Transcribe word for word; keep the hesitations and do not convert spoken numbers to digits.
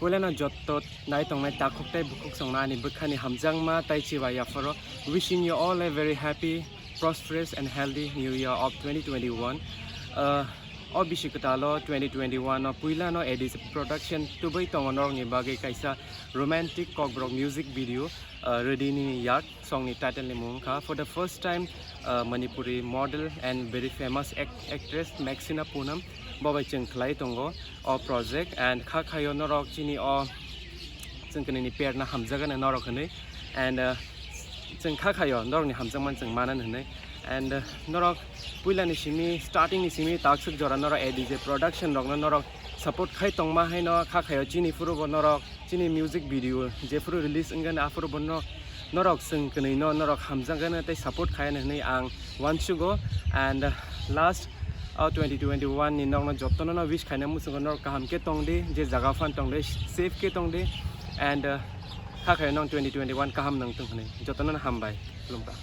Puilano jotto nai tongnai takhuk tei bukhuk songno ani bwkhani hamjakma tei chibai yapharo. Wishing you all a very happy, prosperous and healthy new year of twenty twenty-one. Uh, o bisi kwtalo twenty twenty-one o puilano A D C Production tubui tongo norokni bagwi kaisa romantic kokborok music video, uh, ready ni yak songni title ni mung wngkha For the First Time, uh, Manipuri model and very famous act actress Maxina Poonam bo bai chwng khlai tongo o project, and kha khayo norok chini o chwng kwnini perna hamjagani norok hwnwi, and, uh, chwng kha khayo norokni hamjakmani chwng manani hwnwi, and, uh, norok puilani simi, starting ni simi takswk jora norok A D C Production rokno norok support khai tongma haino kha khayo chini phurubo norok chini music video jephuru release wngkha aphuru bono norok chwng kwnwi no norok hamjakgano tei support khaina hwnwi ang uansugo, and, uh, last o twenty twenty-one ni nokno jotono no wish khaina muchungo norok kaham khe tongdi, je jaga phan tongdi, safe khe tongdi, and, uh, kha khayo nong twenty twenty-one kaham nang tong hwnwi jotono no hambai, khulumkha.